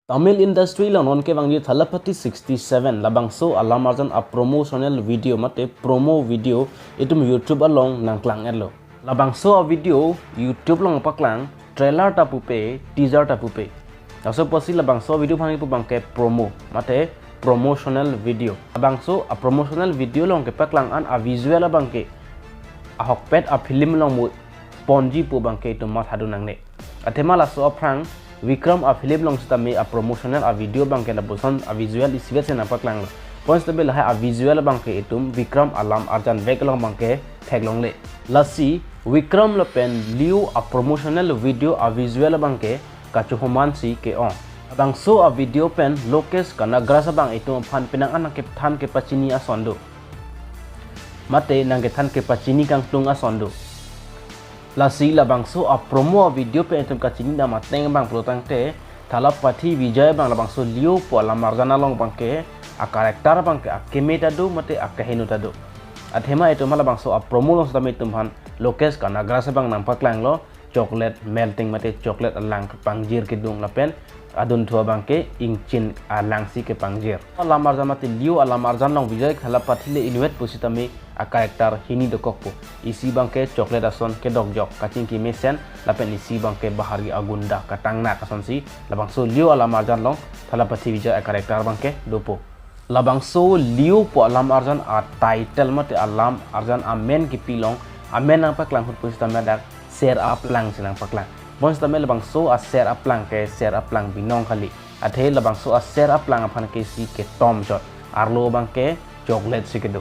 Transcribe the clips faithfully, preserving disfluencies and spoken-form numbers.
Tamil industry along non kevangji Thalapathy sixty-seven labangso alam arjan a promotional video mate promo video itum YouTube along nangklang-etlo. Labangso a video YouTube along paklang, trailer ta pupe, teaser ta pupe. Laso apotsi labangso video aphan kipu abangke promo mate promotional video. Labangso a promotional video along kepaklang an a visual abangke ahokpet a film along mu ponji pu abangke itum mathadun nangne. Athema laso aphrang Vikram a film along sitame a promotional a video abangke lapuson a visual isivet si nangpaklanglo. Bonsitame lahai a visual abangke itum Vikram alam arjan vek along abangke theklongle. Lasi Vikram lapen Leo a promotional video a visual abangke kachohoman si ke-ong. Labangso a video pen Lokesh Kanagaraj abang itum aphan penang an nangkethan kepachini ason do. Mate nangkethan kepachini kangtung ason do. Lasi labangso a promo a video pen itum kachini dam ateng abang pulotangte Thalapathy Vijay abang labangso Leo pu alam arjan along abangke a character abangke akeme ta do mate akeheno ta do. Athema itum labangso a promo along sitame itum aphan Lokesh Kanagaraj abang nangpaklanglo chocolate melting mate chocolate alang kepangjir kedung lapen adunthu abangke ingchin alang si kepangjir. Alam arjan mate Leo alam arjan along Vijay Thalapathy le inutvet pusitame a character hini dokokpo. Isi abangke chocolate ason kedokjok kachingki mesen lapen isi abangke bahari agunda katangnak asonsi labangso Leo alam arjan along Thalapathy Vijay a character abangke dopo. Labangso Leo pu alam arjan a title mate alam arjan amen kipi along amen nangpaklang ahut pusitame dak ser aplang si nangpaklang. Bonsitame labangso a ser aplang ke ser aplang binong kali. Athe labangso a ser aplang aphan ke si ketom chot. Arlo abangke chocolate si kedo.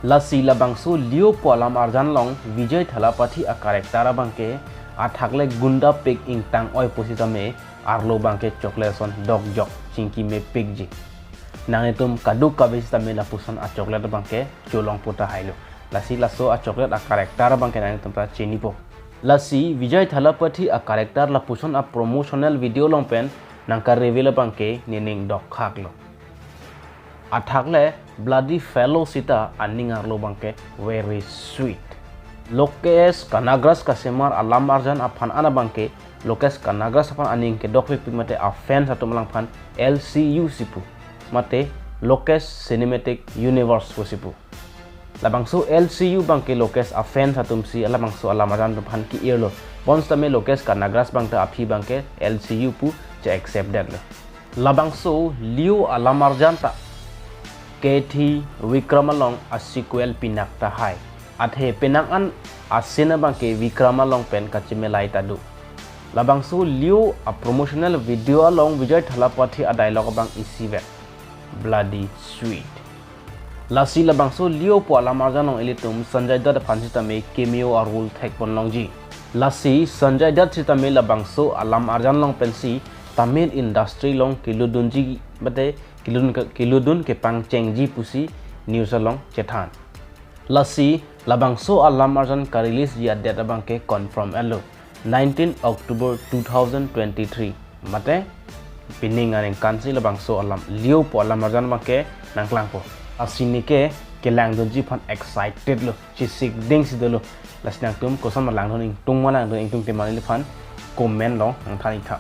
Lasi labangso Leo pu alam arjan along Vijay Thalapathy a character abangke athak le gunda pik ingtang oi pusitame arlo abangke chocolate ason dokjok chingki mepikji. Nanglitum kadokave sitame lapuson a chocolate abangke cholongpo tahailo. Lasi laso a chocolate a character abangke nanglitum ta chinipo. Lasi Vijay Thalapathy a character lapuson a promotional video along pen nangka-reveal abangke nening dokkhaklo. Athak le bloody fellow sita aning arlo abangke very sweet. Lokesh Kanagaraj kasemar alam arjan aphan an abangke Lokesh Kanagaraj aphan aning kedokpik mate a fans atum alangphan L C U si pu mate Lokesh Cinematic Universe pusi pu. Labangso L C U abangke Lokesh a fans atum si labangso alam arjan atum aphan ki-irlo. Bonsitame Lokesh Kanagaraj abang ta aphi abangke L C U pu che-accept detlo. Labangso Leo alam arjan ta kethi Vikram along a sequel pinak tahai. Athe penang an a scene abangke Vikram along pen kachemelai ta do. Labangso Leo a promotional video along Vijay Thalapathy a dialogue abang isivet, bloody sweet. Lasi labangso Leo pu alam arjan along ilitum Sanjay Dutt aphan sitame cameo a role thekpon longji. Lasi Sanjay Dutt sitame labangso alam arjan along pensi Tamil industry along kelutdunji mate kelutdun ke, kelutdun kepangchengji pusi news along chethan. Lasi labangso alam arjan ka-release ji a date abangke confirm-etlo, nineteen October two thousand twenty-three. Mate pining aningkan si labangso alam Leo pu alam arjan abangke nangklangpo. Lasi neke kelangdunji aphan excited lo, chesik ding si dolo. Lasi nangtum koson ma langdun, ingtung ma langdun, ingtungte ma neli aphan comment along nangthan-ik tha.